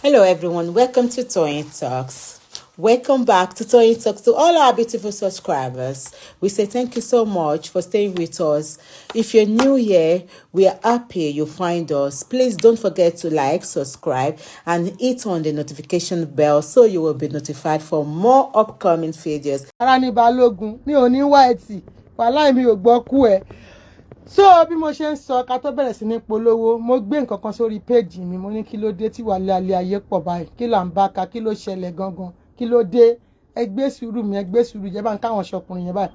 Hello, everyone. Welcome to Toyeen Talks. Welcome back to Toyeen Talks to all our beautiful subscribers. We say thank you so much for staying with us. If you're new here, we are happy you find us. Please don't forget to like, subscribe, and hit on the notification bell so you will be notified for more upcoming videos. Ara ní balógun mi ò ní wá ẹtì, wàláì mi ò gbọ́ kú ẹ. So bí mo ṣe ń sọ, ká tó bẹ̀rẹ̀ sí ní polówó, mo gbé nǹkan kan sórí péèjì mi. Mo ní, kí ló dé tí wàhálà alẹ́ ayé pọ̀ báyìí? Kí là ń bá ka? Kí ló ṣẹlẹ̀ gangan? Kí ló dé? Ẹ gbé sùúrù mi, ẹ gbé sùúrù jẹ́ bá ń káwọn ṣọkùnrin yẹn báyìí.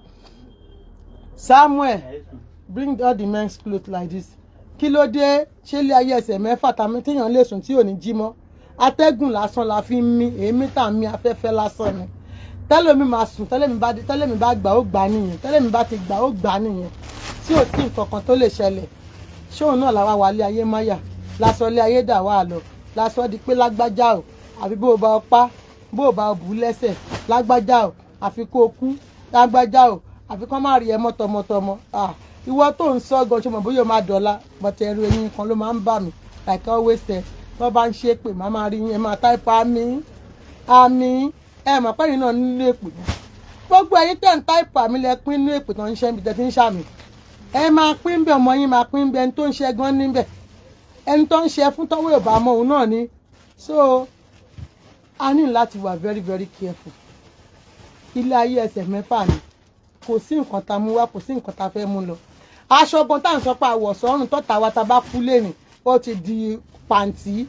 Samuel, bring all the men's clothes like this. Kí ló dé? Ṣé ilé ayé ẹsẹ̀ mẹ́fà tàbí téèyàn lè sùn tí ò ní jí mọ́? Atẹ́gùn lásán la fi ń mí. Èémí tá à ń mí, afẹ́fẹ́ lásán ni. Tẹ́lẹ̀mí máa sùn, tẹ́lẹ̀mí bá dé, tẹ́lẹ̀mí bá gbà, ó gbà nìyẹn. Tẹ́lẹ̀mí bá ti gbà, ó gbà nìyẹn, tí ò sí nǹkan kan tó lè ṣẹlẹ̀. Ṣóun náà làwa wà lé ayé máyà lásán? Lé ayé dà wá lọ lásán di pé lágbájá o, àfi bó o bá ọ pa, bó o bá ọ bù ú lẹ́sẹ̀, lágbájá o, àfi kó o kú, lágbájá o, àfi kó má rí ẹ mọ́ tọmọtọmọ. Ìwọ tó ń sọ gan, ṣe mọ̀ bóyá o máa dọ̀la? Bọ̀tẹ̀ ẹrù ẹyin kan ló máa ń bà mí. Like always say, tó bá ń ṣe pé màá máa rí yín, ẹ máa type àmín, àmín. Ẹ mọ̀ pẹ́yìn náà nínú èpè. Gbogbo ẹ̀yin tẹ̀ ń type àmín, lẹ pín nínú èpè tó ń ṣe ibi tẹ́ ti ń ṣàmì. Ẹ máa pín bẹ́ẹ̀, ọmọ yín máa pín bẹ́ẹ̀, ẹni tó ń ṣe gan níbẹ̀, ẹni tó ń ṣe fún tọ́wọ́ ò bá mọ òun náà ni. So a ní láti wà very very careful. Ilé ayé ẹsẹ̀ mẹ́fà ni. Kò sí nǹkan tá a mú wá, kò sí nǹkan tá a fẹ́ mú lọ. Aṣọ gan tá à ń sọ pé àwọ̀ sọ́run tọ́ta wa, tá a bá kú lẹ́rìn, ó ti di pàǹtí.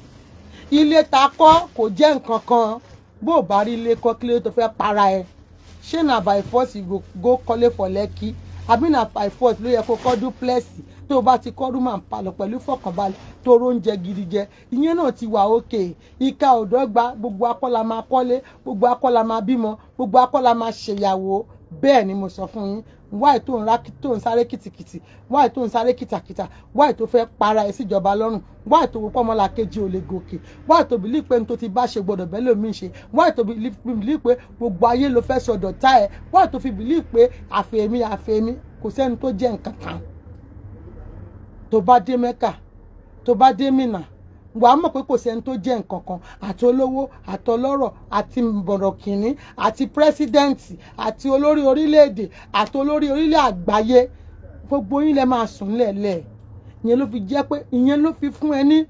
Ilé ta kọ́ kò jẹ́ nǹkan kan. Bó o bá rí ilé kọ́, kí ló tó fẹ́ para ẹ? Ṣé na by force you go go kọ́lé for Lekki, àbí na by force ló yẹ kó kọ́ duplex? Tó o bá ti kọ́ room and parlour pẹ̀lú fọkànbalẹ̀, tó róúnjẹ gidi jẹ, ìyẹn náà ti wà òkè. Ìka ò dọ́gba. Gbogbo akọ́la máa kọ́lé, gbogbo akọ́la máa bímọ, gbogbo akọ́la máa ṣèyàwó. Bẹ́ẹ̀ ni mo sọ fún yín. Wáì tó ń ra, tó ń sáré kìtìkìtì, wáì tó ń sáré kìtàkìtà, wáì tó fẹ́ para ẹ síjọba lọ́rùn, wáì tó wọ́pọ̀ ọmọlàkejì ò lè gòkè, wáì tó believe pé n tó ti bá ṣe gbọ́dọ̀ bẹ́ẹ̀ lómi ṣe, wáì tó believe pé gbogbo ayé ló fẹ́ sọ̀dọ̀ tá ẹ, wáì tó fi believe pé àfẹ́mi àfẹ́mi, kò sẹ́ni tó jẹ́ nǹkan kan. Tó bá dé Mẹ́kà, tó bá dé Mínà, wàá mọ̀ pé kò sẹ́ni tó jẹ́ nǹkan kan. Àti olówó, àtọlọ́rọ̀, àti bọ̀rọ̀kìnní, àti president, àti olórí orílẹ̀-èdè, àti olórí orílẹ̀ àgbáyé, gbogbo yín lẹ máa sùn lẹ̀lẹ̀. Ìyẹn ló fi jẹ́ pé ìyẹn ló fi fún ẹ ní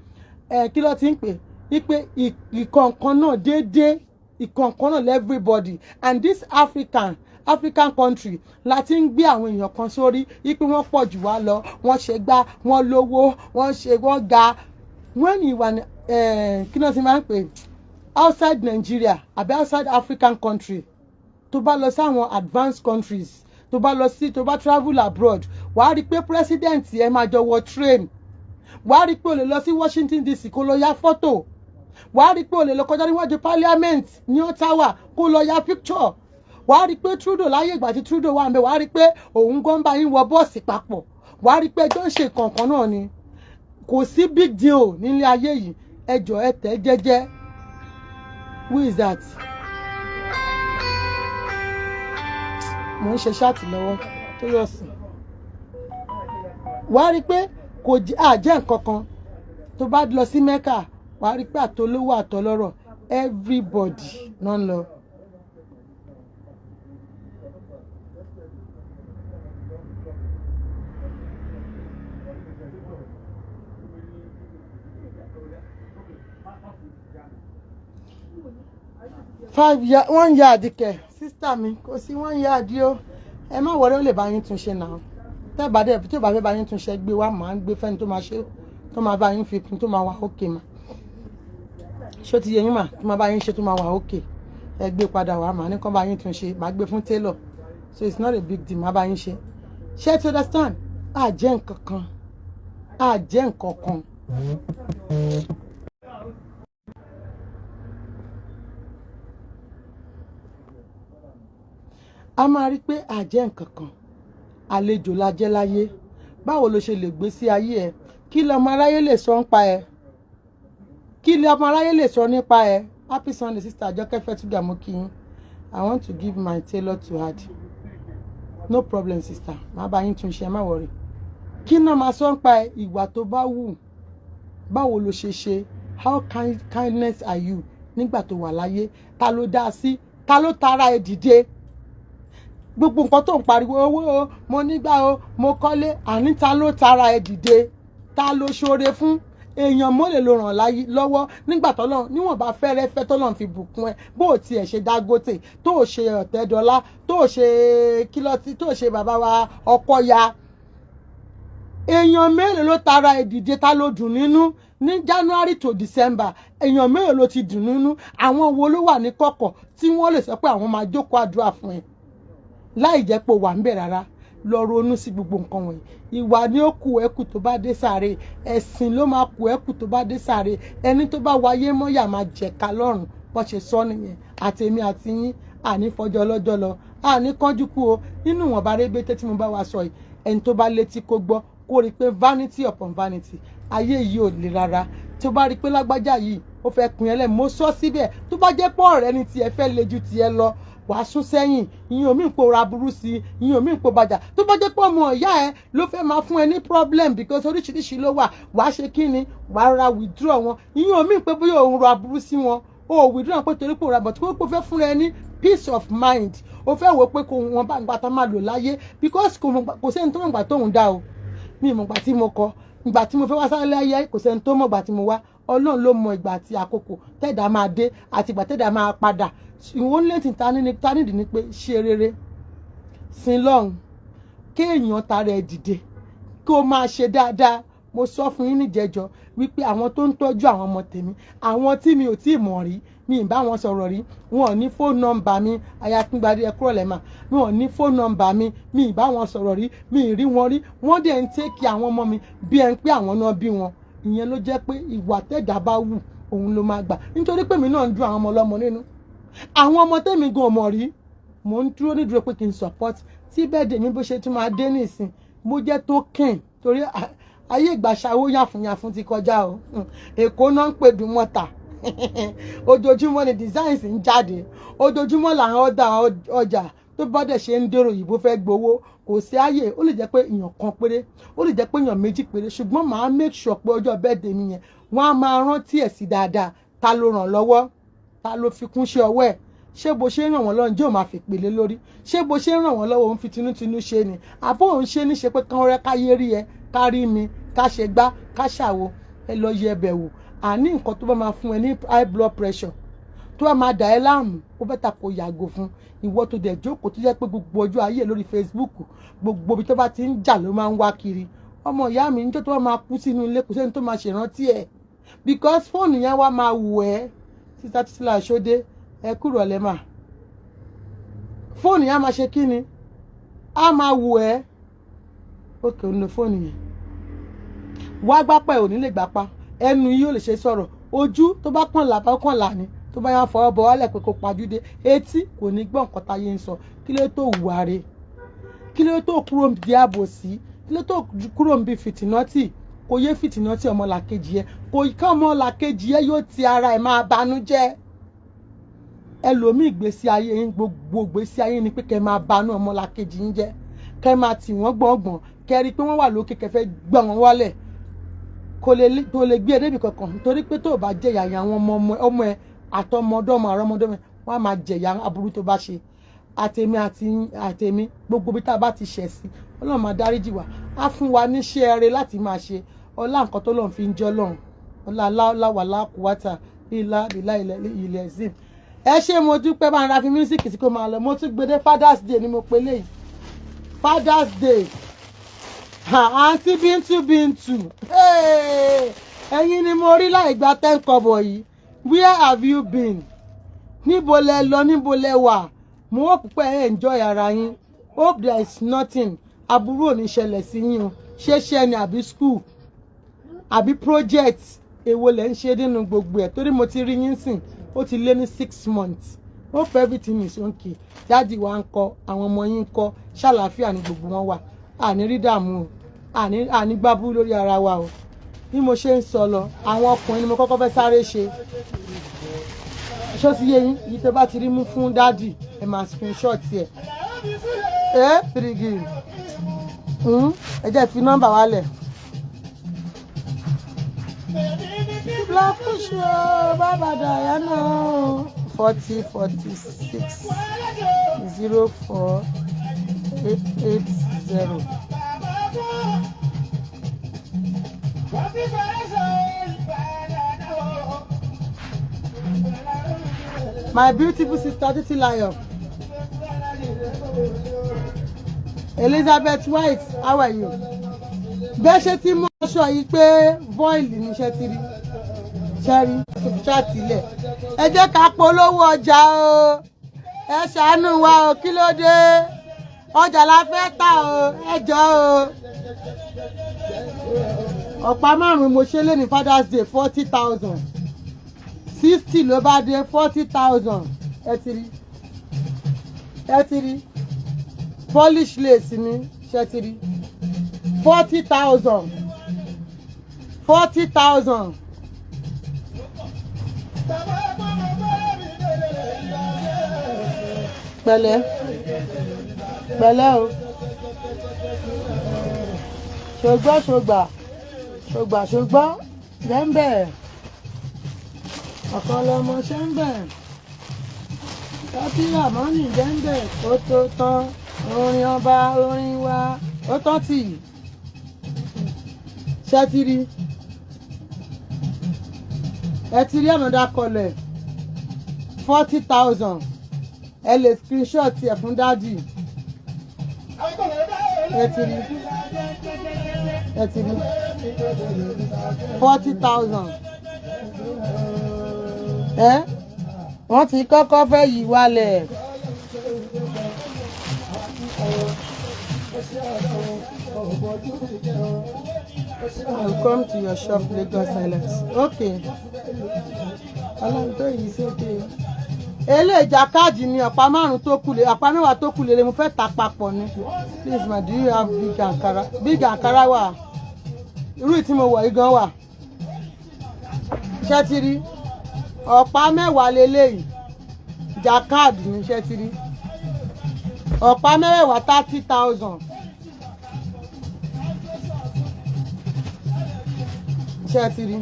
ẹ, kí ló ti ń pè wípé ìkọ̀ọ̀kan náà déédéé, ìkọ̀ọ̀kan náà everybody. And this African country la ti ń gbé àwọn èèyàn kan sórí wípé wọ́n pọ̀ jù wá lọ, wọ́n ṣe gbá, wọ́n lówó, wọ́n ṣe, wọ́n ga. When you were, kí náà ti máa ń pè, outside Nigeria àbí outside African country, tó bá lọ sáwọn advanced countries, tó bá lọ sí, tó bá travel abroad, wàá rí i pé president ẹ máa jọ wọ train. Wàá rí i pé o lè lọ sí Washington DC kó lọ ya fọ́tò. Wàá rí i pé o lè lọ kọjá níwájú parliament ní Ottawa kó lọ ya picture. Wàá rí i pé Trudeau, láyé ìgbà tí Trudeau wà ń bẹ, wàá rí i pé òun gan bá yín wọ bọ́ọ̀sì papọ̀. Wàá rí i pé ẹjọ́ ń ṣe kọ̀ọ̀kan náà ni. Kò sí big deal nílé ayé yìí. Ẹ jọ̀ọ́, ẹ tẹ̀ jẹ́jẹ́. Who is that? Mo ń ṣe chat lọ́wọ́ tó yọ̀ sí. Wàá rí i pé kò àjẹ́ nǹkan kan. Tó bá lọ sí Mecca, wàá rí i pé àtolówó àtọlọ́rọ̀, everybody náà ń lọ. 5 yard, 1 yard kẹ, sister mi, kò sí 1 yard o. Ẹ má wọlé, ó lè bá yín tún ṣe náà. Tẹ́ bá dẹ̀ tí ò bá fẹ́ bá yín tún ṣe, gbé wá, màá gbé fẹ́ni tó máa ṣe, tó máa bá yín fi kún, tó máa wà ókè mà. Ṣó ti yẹ yín mà? Tó máa bá yín ṣe, tó máa wà ókè. Ẹ gbé padà wá, màá ní kán bá yín tún ṣe, màá gbé fún tailor. So it's not a big deal, màá bá yín ṣe. Ṣé ti understand? À jẹ́ nǹkan kan, à jẹ́ nǹkan kan. A máa rí pé à jẹ́ nǹkan kan, àlejò la jẹ́ láyé. Báwo ló ṣe lè gbé sí ayé ẹ? Kí lọmọ aráyé lè sọ nípa ẹ? Kí lọmọ aráyé lè sọ nípa ẹ? Happy Sunday, Sister Àjọkẹ́ Fẹ́túgà, mo kí yín. I want to give my tailor to add. No problem, sister, màá bá yín tún ṣe, ẹ má worry. Kí náà máa sọ nípa ẹ? Ìwà tó bá wù, báwo ló ṣe ṣe? How kindness are you nígbà tó wà láyé? Ta ló dá sí? Ta ló tara ẹ dìde? Gbogbo nǹkan tó ń pariwo, owó o, mo nígbà o, mo kọ́lé, àní ta ló tara ẹ dìde? Ta ló ṣoore fún? Èèyàn mọ́lẹ̀ ló ràn láyé lọ́wọ́ nígbà tọ́lọ́run níwọ̀nba fẹ́rẹ́fẹ́ tọ́lọ́run fi bùkún ẹ? Bó o tiẹ̀ ṣe Dangote, tó o ṣe Ọ̀tẹ́dọ́lá, tó o ṣe kílọ̀tì, tó o ṣe bàbá wa Ọkọ̀ya, èèyàn mélòó ló tara ẹ dìde? Ta ló dùn nínú ní January to December? Èèyàn mélòó ló ti dùn nínú? Àwọn wo ló wà ní kọ̀kọ̀ tí wọ́n lè sọ pé àwọn máa jókòó àdúrà fún ẹ láì jẹ́ pé o wà ń bẹ̀ rárá? Lọ ronú sí gbogbo nǹkan wọ̀nyí. Ìwà ni ó kù ẹ́kù tó bá dé sáré, ẹ̀sìn ló máa kù ẹ́kù tó bá dé sáré. Ẹni tó bá wáyé mọ́yà máa jẹ̀ka lọ́rùn. Bó ṣe sọ nìyẹn. Àtèmi àti yín, àní fọjọ́ ọlọ́jọ́ lọ, àní kánjú kú o. Nínú ìwọ̀nba rébété tí mo bá wa sọ yìí, ẹni tó bá létí kó gbọ́, kó rí i pé vanity upon vanity, ayé yìí ò le rárá. Tó bá rí i pé lágbájá yìí ó fẹ́ pin ẹlẹ́, mo sọ síbẹ̀, tó bá jẹ́ pé ọ̀rẹ́ ni tiẹ̀ fẹ́ le ju tiẹ̀ lọ, wàá sún sẹ́yìn. Ìyẹn omi ń po ra burú sí i, ìyẹn omi ń po bàjá. Tó bá jẹ́ pé ọmọ ìyá ẹ ló fẹ́ máa fún ẹ ní problem, because oríṣiríṣi ló wà, wàá ṣe kí ni? Wàá ra withdraw wọn. Ìyẹn omi ń pé bóyá òun ra burú sí wọn, o withdraw pé torí pé òun ra, but kó fẹ́ fún ẹ ní peace of mind, o fẹ́ wò pé kò wọn bá ìgbà tá máa lò láyé, because kò sẹ́ni tó mọ̀ ìgbà tóun dá o. Mi ìmọ̀ ìgbà tí mo kọ, ìgbà tí mo fẹ́ wá sálẹ̀ ayé, kò sẹ́ni tó mọ̀ ìgbà tí mo wá. Ọlọ́run ló mọ ìgbà àti àkókò tẹ́ẹ̀dá máa dé àti ìgbà tẹ́ẹ̀dá máa padà. Ìwọ́n létí ta ní ta nídìí ni pé ṣe rere, sin lọ́hùn, kéèyàn tara ẹ̀ dìde, kó o máa ṣe dáadáa. Mo sọ fún yín níjẹjọ wípé àwọn tó ń tọ́jú àwọn ọmọ tèmi, àwọn tí mi ò tí ì mọ̀ rí, mi ì bá wọn sọ̀rọ̀ rí, wọn ò ní phone number mi. Ayakíngbadé, ẹ kúrò lẹ́mà. Wọn ò ní phone number mi, mi ì bá wọn sọ̀rọ̀ rí, mi ì rí wọn rí, wọ́n dẹ̀ ń take care àwọn ọmọ mi bí ẹ ń pé àwọn náà bí wọn. Ìyẹn ló jẹ́ pé ìwà tẹ̀dá bá wù, òun ló máa gbà, nítorí pé mi náà ń dún àwọn ọmọ ọlọ́mọ nínú. Àwọn ọmọ tèmi gan ọmọ rí, mò ń dúró nídúró pé kí n support tí bẹ́ẹ̀ dè mí. Bó ṣe tún máa dé nísìn, mo jẹ́ token, torí ayé ìgbà ṣàwó yàfùnyàfùn ti kọjá o. Èkó náà ń pè dùnmọ́ta. Ojoojúmọ́ ni designs ń jáde, ojoojúmọ́ là ń ọ̀dà ọjà. Tó bá dẹ̀ ṣe ń dèrò òyìnbó fẹ́ gbowó, kò sí ààyè. Ó lè jẹ́ pé èèyàn kan péré, ó lè jẹ́ pé èèyàn méjì péré, ṣùgbọ́n màá make sure pé ọjọ́ birthday mi yẹn, wọ́n á máa rántí ẹ̀ sí dáadáa. Ta ló ràn lọ́wọ́? Ta ló fi kún ṣe ọwọ́ ẹ̀? Ṣé bó ṣe ń ràn wọ́n lọ́wọ́, ǹjẹ́ ò máa fi pèlè lórí? Ṣé bó ṣe ń ràn wọ́n lọ́wọ́, òun fi tinútinú ṣe ni, àbó òun ṣe ní ṣe pé kán rẹ́ káyé rí ẹ, kárí mi, ká ṣe gbá, ká ṣàwo? Ẹ lọ yẹ ẹbẹ̀ wò. Àní nǹkan tó bá máa fún ẹ ní high blood pressure, tó bá máa dà ẹ́ láàmú, ó better kó yàgò fún. Ìwọ tó dẹ̀ jókòó, tó jẹ́ pé gbogbo ọjọ́ ayé lórí Facebook, gbogbo ibi tó bá ti ń jà ló máa ń wá kiri, ọmọ ìyá mi, níjọ́ tó bá máa kú sínú ilé, kò sẹ́ni tó máa ṣèrántí ẹ̀, because fóònù yẹn wá máa wù ẹ́. Sísá Títílà Ṣódé, ẹ kúrò lẹ́mà. Fóònù yẹn á máa ṣe kí ni? Á máa wù ẹ́. Ókè, ó ń lo fóònù yẹn wá gbápẹ́, ò ní lè gbápá, ẹnu yìí ò lè ṣe sọ̀rọ̀, ojú tó bá kàn là bá kàn là ni, tó bá yà fọwọ́ bọ wálẹ̀ pé kó pajúdé, etí kò ní gbọ́ nǹkan táyé ń sọ. Kí ló tó wùwà re? Kí ló tó kúrò níbi àbòsí? Kí ló tó kúrò níbi fìtìnátì? Kò yé fìtìnátì ọmọlàkejì ẹ, kò kí ọmọlàkejì ẹ yóò ti ara ẹ máa banújẹ́. Ẹlòmíì, ìgbésí ayé yín, gbogbo ìgbésí ayé ni pé kẹ́ máa banú ọmọlàkejì yín jẹ́, kẹ́ máa tì wọ́n gbọ̀ngbọ̀n, kẹ́ rí i pé wọ́n wà lókè, kẹ́ fẹ́ gbọ́n wọn wálẹ̀. Kò lè tó lè gbé e débi kankan, nítorí pé tó o bá jẹ̀yà yẹn, àwọn ọmọ ọmọ ẹ àtọmọdọ́mọ àrọmọdọ́mọ wọn á máa jẹ̀yà aburú tó bá ṣe. Àtèmi àti àtèmi, gbogbo bí tá a bá ti ṣẹ̀ sí, Ọlọ́run máa dáríjì wá, á fún wa níṣẹ́ eré láti máa ṣe. Ọlá nǹkan tó lọ́n fi ń jẹ́ Ọlọ́run, ọlá aláwà lákùúwátà lílá lílá ilẹ̀ zim. Ẹ ṣé, mo dúpẹ́. Bá ń ra fi music tí kò máa lọ. Mo tún gbede Father's Day ni mo pe léyìí, Father's Day. Àǹtí Bíntú Bíntú, ẹ̀yin ni mo rí láì gba 10 kọ́bọ̀ yìí. Where have you been? Níbo lẹ lọ? Níbo lẹ wà? Mo hope pé ẹ enjoy ara yín. Hope there is nothing, aburú ò ní ṣẹlẹ̀ sí yín o. Ṣé ṣẹ́ ni, àbí school, àbí project, èwo lẹ ń ṣe nínú gbogbo ẹ̀? Torí mo ti rí yín sìn, ó ti lé ní 6 months. Hope everything is okay. Daddy wa ń kọ́? Àwọn ọmọ yín ń kọ́? Ṣàlàáfíà ni gbogbo wọn wà? Àní rí dààmú o, àní gbábú lórí ara wa o. Bí mo ṣe ń sọ lọ, àwọn ọkùnrin ni mo kọ́kọ́ fẹ́ sáré ṣe. Ṣó ti yé yín? Yìí tó bá ti rí mú fún daddy, ẹ máa screenshot ẹ. Ẹ pìrìgì, ẹ jẹ́ fi nọ́mbà wálẹ̀. Láfúnṣe o, bàbá Diana o. 40 46 04 8 8 0. My beautiful sister Titilayo. Elizabeth White, how are you? Bẹ́ẹ̀ ṣe ti mú aṣọ yìí pé voile ní iṣẹ́ ti rí. Ṣẹ́rí, ṣàtìlẹ̀. Ẹ jẹ́ ká polówó ọjà o. Ẹ ṣàánú wa o, kí ló dé? Ọjà la fẹ́ tà o, ẹ jọ̀ọ́ o. Ọ̀pá márùn-ún mo ṣe lé ní Father's Day, 40,000. 60 ló bá dé, 40,000. Ẹ ti rí. Ẹ ti rí. Polish lace ni, ṣe ti rí. 40,000. 40,000. Pẹ̀lẹ́. Pẹ̀lẹ́ o. Ṣògbọ́ ṣògbà. Ṣògbà ṣògbọ́. Jẹ́ńbẹ̀. Ọ̀kan lọmọ ṣẹ́ńbẹ̀. Tọ́tí Ràmọ́nì jẹ́ńbẹ̀. Ó tó tán. Orin ọba orin wa. Ó tán tì. Ṣé ti rí? Ẹ ti rí another colour. 40,000. Ẹ lè screenshot ẹ̀ fún daddy. Ẹ ti rí. Ẹ ti rí. 40,000. Ẹ wọ́n ti kọ́kọ́ fẹ́ yí wálẹ̀. I will come to your shop, Lagos Island. Okay. Ọlọ́run tó yìí sókè. Eléjà káàdì ni ọ̀pá márùn-ún tó kù lé, ọ̀pá mẹ́wàá tó kù lé, mo fẹ́ ta papọ̀ ni. Please ma, do you have big ankara? Big ankara wà. Irú tí mo wọ̀ yìí gan wà. Ṣé ti rí? Ọ̀pá mẹ́wàá leléyìí. Jacquard ni, ṣé ti rí? Ọ̀pá mẹ́wàá 30,000. Ṣé ti rí?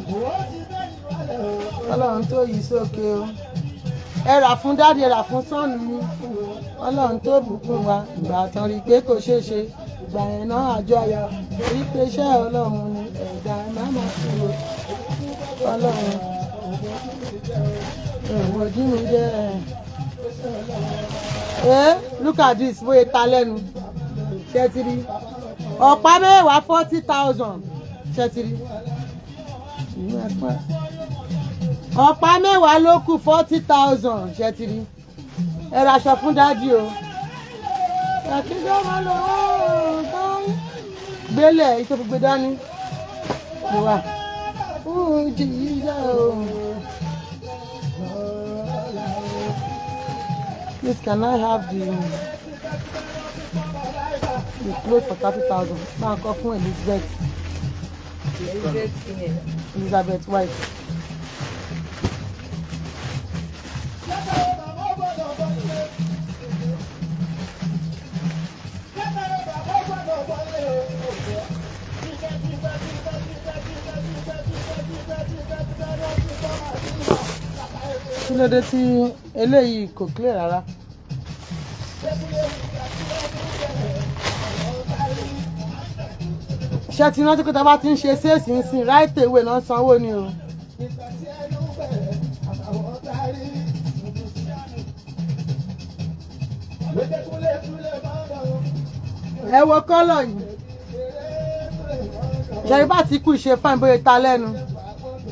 Ọlọ́run tó yìí sókè o. Ẹ rà fún daddy, ẹ rà fún sọ́ọ̀nù mi. Ọlọ́run tó bùkún wa. Ìgbà tán rí pé kò ṣeé ṣe. Ìgbà yẹn náà àjọyọ̀. Rí pé iṣẹ́ Ọlọ́run ni ẹ̀dá má máa fi wo. Ọlọ́run òwò ojú mi jẹ́. Look at this, bóyá ta lẹ́nu. Ṣé ti rí? Ọ̀pá mẹ́wàá 40,000. Ṣé ti rí? Ọ̀pá mẹ́wàá ló kù, 40,000. Ṣé ti rí? Ẹ ra aṣọ fún daddy o. Àkíndé máa lọ gbélé èyí tó fi gbé dání. Mo wà. Fújì yíyá o. Please, can I have the cloth for 30,000? Máa kọ fún Elizabeth. Elizabeth White. Kí ló dé tí eléyìí kò clear rárá? Ṣé ti rántí pé tá a bá ti ń ṣe sales ń sìn right away náà sanwó ni o. Ẹ wo kọ́lọ̀ yìí. Ṣẹ̀rí bá ti kú ìṣe fine bóyá ta lẹ́nu.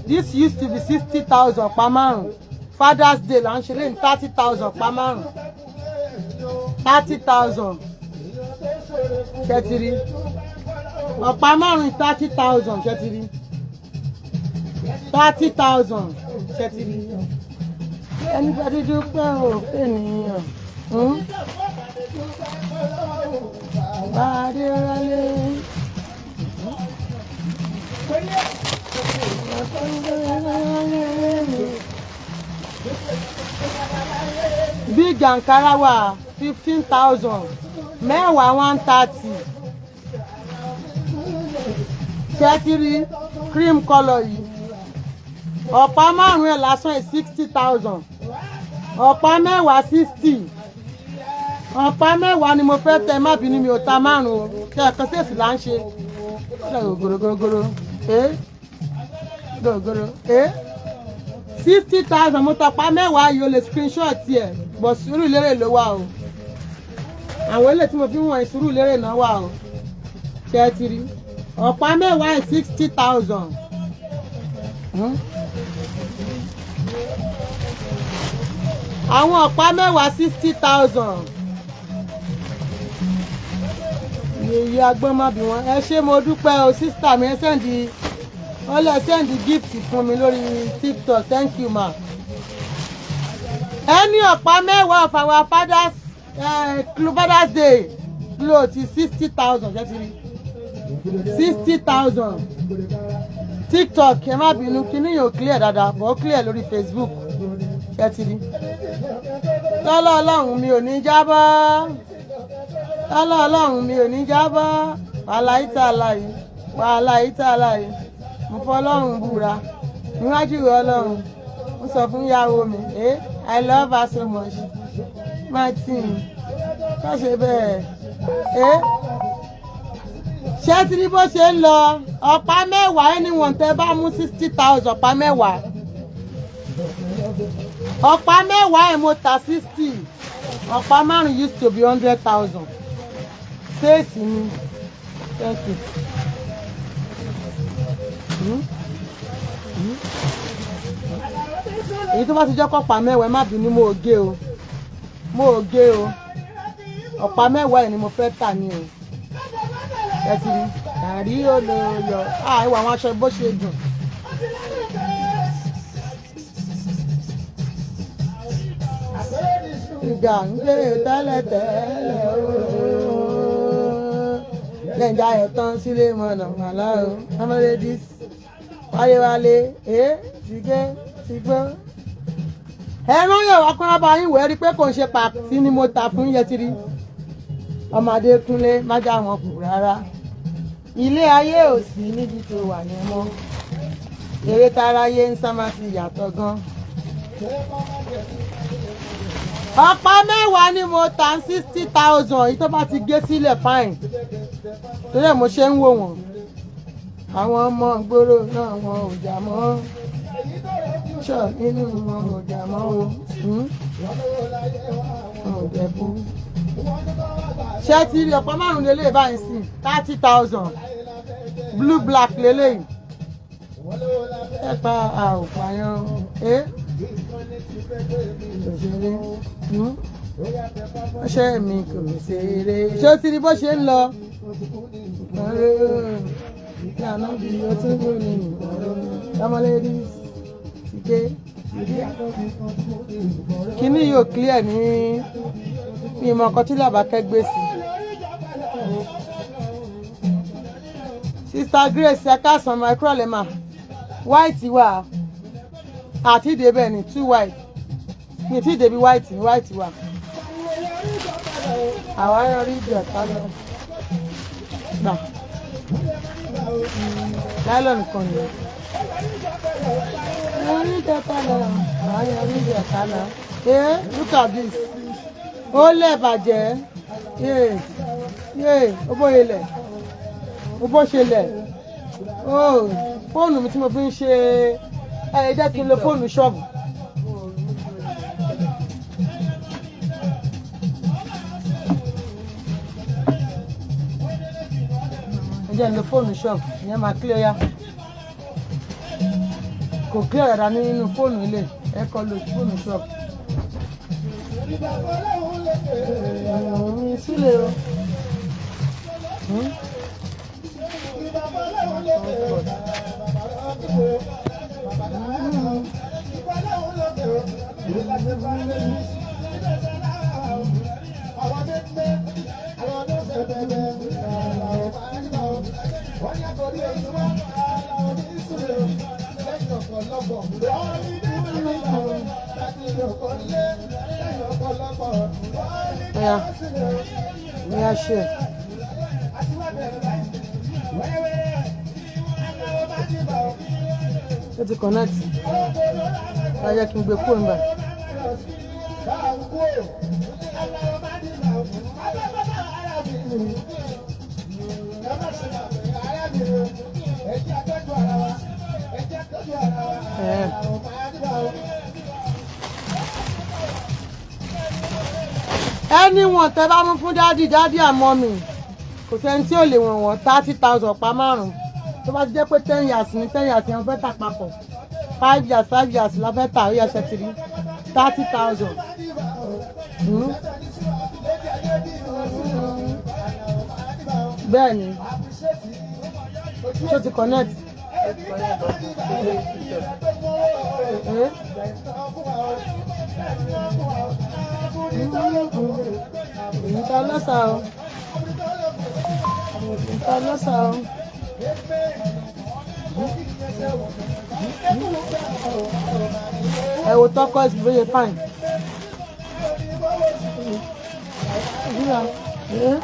This used to be 60,000 pa márùn-ún. Father's Day là ń ṣe lé ní 30,000 pa márùn-ún. 30,000. Ṣé ti rí? Ọ̀pá márùn-ún 30,000. Ṣé ti rí? 30,000. Ṣé ti rí? Ẹni bá dúdú pẹ́ ò fẹ́ nìyàn. Bàdé rálé. Big ankara wà 15,000. Mẹ́wàá 130. Ṣé ti rí cream colour yìí? Ọ̀pá márùn-ún ẹ̀ lásán ẹ̀, 60,000. Ọ̀pá mẹ́wàá, 60. Ọ̀pá mẹ́wàá ni mo fẹ́ tẹ. Má bínú, mi ò ta márùn-ún o. Kẹ́ ẹ̀kan sí èsì là ń ṣe gòrògòrògòrò ẹ́ gòrògòrò ẹ́. 60,000 mo tọpa mẹ́wàá yìí. O lè screenshot ẹ̀ bọ̀. Sùúrù Lérè ló wà o. Àwọn eléyìí tí mo fi ń wọ̀nyí, Sùúrù Lérè náà wà o. Ṣé ẹ ti rí ọ̀pá mẹ́wàá ẹ̀? 60,000. Àwọn ọ̀pá mẹ́wàá, 60,000. Yèyé agbọ́n má bí wọn. Ẹ ṣé, mo dúpẹ́ o. Sister mi, ẹ send, wọ́n lè send gift fún mi lórí TikTok. Thank you, ma. Ẹni ọ̀pá mẹ́wàá of our Father's Day cloth is 60,000. Ṣé ti rí 60,000? TikTok, ẹ má bínú, kíní yóò clear dáadáa, but ó clear lórí Facebook. Ṣé ti rí? Lọ́lọ́ Ọlọ́run, mi ò ní jábọ́. Lọ́lọ́ Ọlọ́run, mi ò ní jábọ́. Wàhálà ìtàláyé, wàhálà ìtàláyé. Mo fọlọ́run búra níwájú Ọlọ́run. Mo sọ fún ìyàwó mi, I love her so much. Martin má ṣe bẹ́ẹ̀. Ṣé ti ní bó ṣe ń lọ? Ọ̀pá mẹ́wàá, anyone tẹ́ bá mú, 60,000. Ọ̀pá mẹ́wàá, ọ̀pá mẹ́wàá ẹ̀ mo ta 60. Ọ̀pá márùn used to be 100,000. Ṣéèsì ni. Thank you. Hmm? Hmm? Èyí tó bá ti jẹ́ kọ́pá mẹ́wàá, ẹ má bínú, mo ò gé o, mo ò gé o. Ọ̀pá mẹ́wàá ẹ̀ ni mo fẹ́ tà ní o. Ẹ ti rí àrí olóyọ àìwọ̀ àwọn aṣọ bó ṣe dùn. Ìgbà ń gbé tẹ́lẹ̀tẹ́lẹ̀ ooo. Lẹ́njà ẹ̀ tán sílé mọ̀nà màlá o. Amọ̀lẹ́dís wálé-wálé ẹ́ tìgé tìgbó. Ẹran yóò wá kán bá yín wẹ̀ rí pé kò ń ṣe pàtí ni mo tà fún yẹn ti rí. Ọmọdé kúnlé má já wọn kù rárá. Ilé ayé ò sí níbi tó wà yẹn mọ́. Eré táráyé ń sá má ti yàtọ̀ gan. Ọ̀pá mẹ́wàá ni mo tà ń 60,000. Èyí tó bá ti gé sílẹ̀, fine. Torí ẹ̀ mo ṣe ń wò wọ́n. Àwọn ọmọ ìgboro náà, wọn ò jà mọ́. Ṣọ nínú wọn ò jà mọ́ o. Wọn ò jẹ̀bú. Ṣé ti rí ọ̀pá márùn-ún lélẹ̀ báyìí sí 30,000? Blue black lélẹ́yìí. Ẹ pa àòpàyàn ẹ́ òṣèré ọṣẹ mi kò ṣeré. Ṣé o ti rí bó ṣe ń lọ? Ìlànà bí o tún gbó ní ọmọlẹ́dí ti dé. Kíní yóò clear ní ní ìmọ̀ nǹkan tí Làbákẹ́ gbé sí. Sister Grace, ẹ káàsán ma, ẹ kúrọ̀lẹ́ mà. White wà àti ìdèbẹ̀ ní two white ní tí ìdèbí white ní white wà. Àwa yọrí ìjọta lọ gbà nylon kan nìyẹn. Yọrí ìjọta lọ, àwa yọrí ìjọta lọ. Look at this. Ó lẹ̀ bàjẹ́. Yéè yéè, ó bóyá lẹ̀, ó bó ṣe lẹ̀. Ó fóònù mi tí mo fi ń ṣe ẹ jẹ́ kí n lo fóònù ṣọ́ọ̀bù. Ẹ jẹ́ n lo fóònù ṣọ́ọ̀bù, ìyẹn máa clear ya. Kò clear dáadáa nínú fóònù ilé ẹ kọ́ lo fóònù ṣọ́ọ̀bù. Mi sílẹ̀ o. Hmm? Yeah. Yeah, sure. Ó ti connect. Ẹ jẹ́ kí n gbé kúrò níbẹ̀. Ẹ̀. Anyone tẹ bá mú fún daddy, daddy and mummy, kò sẹ́ni tí ò lè wọ̀n wọ́n. 30,000 pa márùn-ún. Tó bá ti jẹ́ pé 10 yards ní, 10 yards yẹn fẹ́ tà papọ̀, 5 yards, 5 yards la fẹ́ tà, ó yẹ ṣe ti rí 30,000. Bẹ́ẹ̀ ni, ṣó ti connect? Eh? Ìta lọ́sà o. Ìta lọ́sà o. Ẹ wo turquoise bóyá fine. Eh?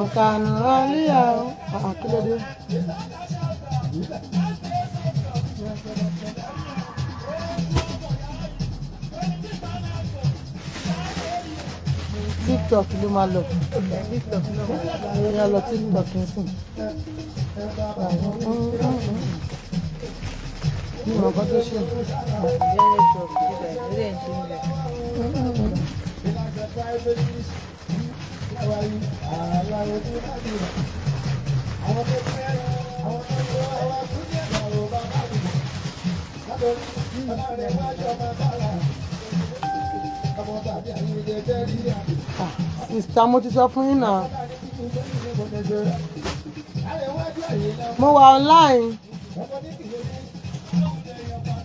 Ọ̀kànà ọ̀líyà o. Kí ló dé? TikTok ló máa lọ. Ó lọ TikTok ń sìn. Mi ò mọ̀ nǹkan tó ṣe. Ah, sister, mo ti sọ fún yín náà. Mo wà online.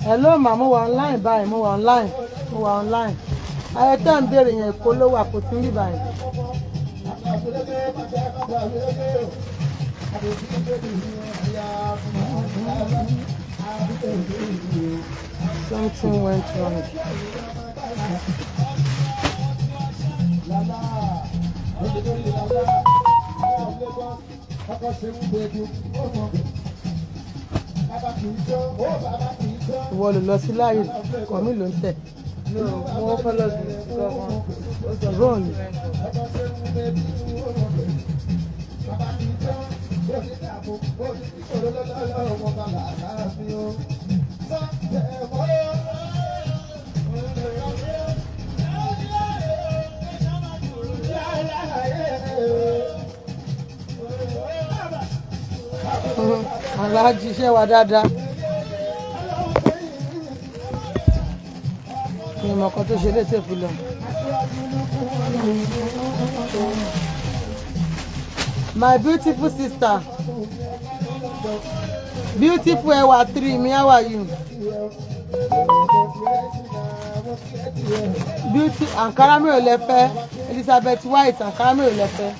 Hello ma, mo wà online báyìí, mo wà online, mo wà online. Ayẹ tẹ́ ń béèrè yẹn, Èkó ló wà, kò tún rí báyìí. Something went wrong. Ìwọ ló lọ sí láàyè kàn mí ló ń tẹ̀. No, mo kọ́ lọ sí gan-an. Ó sọ Wrong. Aláàjì, iṣẹ́ wa dáadáa. Mi ò mọ̀ nǹkan tó ṣe létí òfin lọ. My beautiful sister, beautiful Ewa three mi, how are you? Beauty, Ankara mélòó lẹ fẹ́? Elizabeth White, Ankara mélòó lẹ fẹ́?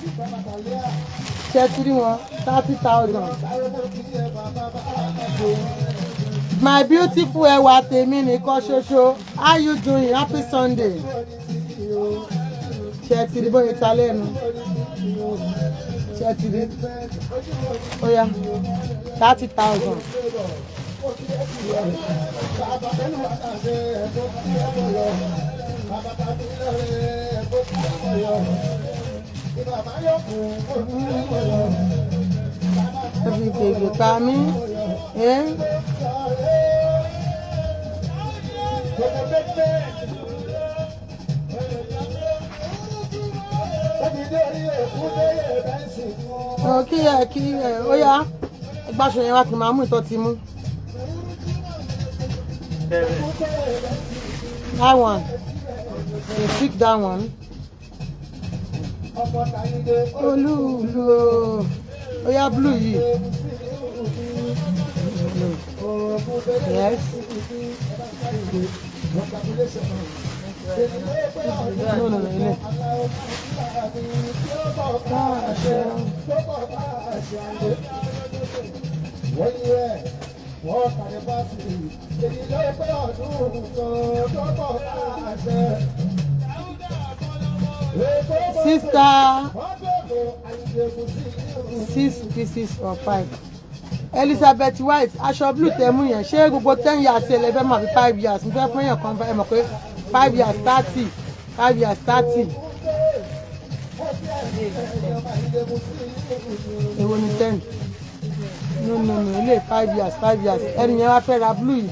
Ṣé ti rí wọn? 30,000. My beautiful Ewa tèmi nìkan ṣoṣo, how you doing? Happy Sunday. Ṣé ti rí bóyá ta lẹ́nu? Ṣé ti rí? Ó yá, 30,000. Ẹ fi gègé pa mí. Eh? Ọ kí ẹ kí ẹ ó yá, gbàṣọ yẹn wá kí n máa mú ìtọ́ ti mú. That one. You pick that one. Olúùlú o. Ó yá, blue yìí. Yes. No, ilé. Ah, ṣe. Èyí ló pé ọdún kan tó pọ̀ láàṣẹ. Sister, six pieces or five. Elizabeth White, aṣọ blue tẹ mú yẹn, ṣé gbogbo 10 years ẹ lẹ fẹ́ mọ̀ àbí 5 years? Mo fẹ́ fún yàn kan, ẹ mọ̀ pé 5 years 30, 5 years 30. Èwo ni 10? No, no, no, ilé 5 years, 5 years. Ẹni yẹn wá fẹ́ ra blue yìí.